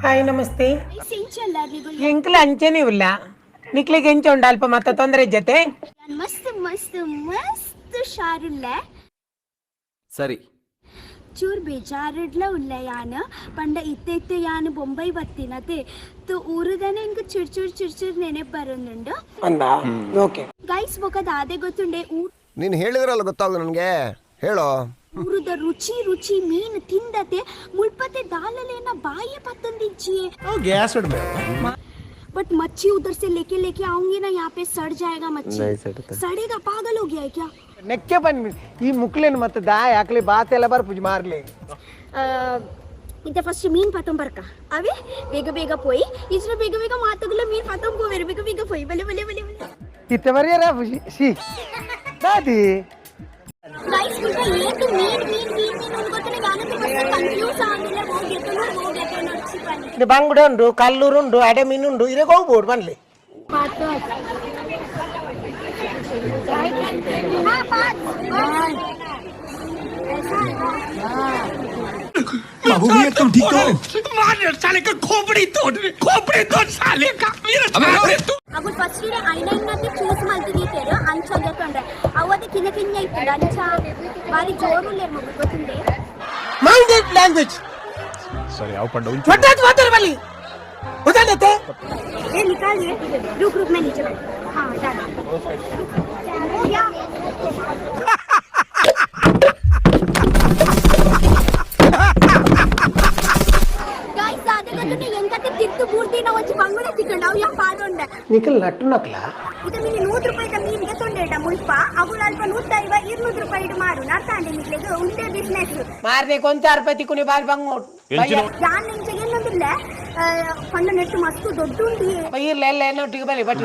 Hi namaste. ಎಂಕ್ಲ ಅಂಚೆನೇ ಇಲ್ಲ, ನಿಕ್ಲಿಗೆ ಎಂಚ ಉಂಡು? ಅಲ್ಪ ಮತ್ತೆ ತೊಂದರೆ ಜೊತೆ. ಮಸ್ತ್ ಮಸ್ತ್ ಮಸ್ತ್ ಶಾರುಲ್ಲೆ. ಸರಿ. ಚೂರ್ ಬೇಜಾರುಡ್ಲ ಉಲ್ಲ ಯಾನ್ ಪಂಡ ಇತ್ತೆ ಇತ್ತೆ ಯಾನ್ ಬೊಂಬೈ ಬತ್ತಿನತೆ ತು ಊರುದನೆ ಇಂಕ್ ಚುರ್ ಚುರ್ ಚುರ್ ಚುರ್ ನೆನೆಪ್ ಬರೋದುಂಡು. ಅಂದ, ಓಕೆ. ಗೈಸ್, ಬೊಕ ದಾದೆ ಗೊತ್ತುಂಡೆ? ನೀನು ಹೇಳಿದ್ರಲ್ಲ, ಗೊತ್ತಾಗ ನನಗೆ, ಹೇಳೋ. ಊರುದ ರುಚಿ ರುಚಿ ಮೀನ್ ತಿಂದತೆ ಮುಳ್ಪತೆ ದಾಲಲೇನ ಬಾಯಿ ಪತ್ತಂದಿಜ್ಜಿ. ಗ್ಯಾಸ್. बट मच्छी उधर से लेके लेके आऊंगी ना, यहाँ पे सड़ जाएगा मच्छी। नहीं सड़ता। सड़ेगा? पागल हो गया है क्या? ನೆಕ್ಕೆ ಬನ್ನಿ ಈ ಮುಕ್ಲೇನು ಮತ್ತೆ ದಾಯ ಹಾಕ್ಲಿ ಬಾತೆಲ್ಲ ಬರ್ಪುಜಿ ಮಾರ್ಲಿ. ಇಂತ ಫಸ್ಟ್ ಮೀನ್ ಪತ್ತೊಂಬರ್ಕ ಅವೇ ಬೇಗ ಬೇಗ ಪೋಯಿ ಇದ್ರ ಬೇಗ ಬೇಗ ಮಾತುಗಳ ಮೀನ್ ಪತ್ತೊಂಬೋವೇರು. ಬೇಗ ಬೇಗ ಪೋಯಿ, ಬಲೆ ಬಲೆ ಬಲೆ ಬಲೆ. ಇತ್ತೆ ಬರಿಯರ she ದಾದಿ. ಗೈಸ್, ಮುಲ್ಪ ಏತ್ ಮೀನ್ ಮೀನ್ ಮೀನ್ ಮೀನ್ ಉಂಡು ಗೊತ್ತುಂಡ? ಯಾನಂತ ಮಸ್ತ್ ಕನ್ಫ್ಯೂಸ್ ಆಂದಿಲ್ಲ, ಹೋಗೆತನೋ ಹೋಗೆತನೋ ಚಿಪನಿ. ಇದು ಬಂಗುಡೆ ಉಂಡು, ಕಲ್ಲೂರು ಉಂಡು, ಅಡೆ ಮೀನು ಉಂಡು, ಇದೇ ಹೋಗ್ಬೋದು ಬನ್ಲಿ. ಹಾ, ಪಾಂಚ್. बाबू भैया, तुम ठीक हो? ಅವು ಫಸ್ಟ್ ಐನೈನತ್ತೆ ಚೂಸ್ ಮಲ್ತಿದ್ದೀತೇರು ಅಂಚ ಗೆತ್ತೊಂಡ್ರೆ ಅವತ್ತೆ ಕಿನ್ನ ಕಿನ್ನ ಇತ್ತು ಅಂಚ ಬಾರಿ ಜೋರು ಮಗು ಗೊತ್ತುಂಡೆ. Mind it language. ಸರಿ, ಯಾವ ಪಂಡ? ಒಟ್ಟಾಗಿ ಮಾತಾಡ ಬಲ್ಲಿ ಉದಾಹರಣೆ. ए, निकाल ये। रुक रुक, मैं नीचे बैठ। हाँ, डाल हो गया। गाइस, ಅದೇ ಗೊತ್ತುಂಡೆ, ಎಂಕತೆ ತಿರ್ತು ಬೂರ್ದಿನ ಒಂಜಿ ಬಂಗುಡೆ ತಿಕ್ಕಂಡು ಅವು ಯಾ ಪಾಡೊಂಡೆ. ನಿಖಲ್ ನಟ್ಟು ನಕ್ಲ. ಇದು ಮೀನು 100 ರೂಪಾಯಿದ ಮೀನ್ ಗೆತ್ತೊಂಡೇಟ ಮುಲ್ಪ ಅಗುಲು ಅಲ್ಪ 150 200 ರೂಪಾಯಿ ಇಡು ಮಾರು ನರ್ತಾಂಡೆ. ನಿಕ್ಲೆಗ್ ಉಂಡೆ ಬಿಸ್ನೆಸ್. ಮಾರ್ನೆ ಕೊಂಚ ಅರ್ಪತಿ ಕುನಿ ಬಾರಿ ಬಂಗೋಡ್. ಯಾನ್ ನಿಂಚೆ ಏನಂದಿಲ್ಲ ಪಂಡ ನೆಟ್ಟು ಮಸ್ತ್ ದೊಡ್ಡ ಉಂಡು. ಇರ್ಲ ಎಲ್ಲ ಏನೊಟ್ಟಿಗೆ ಬಲಿ ಬಟ್.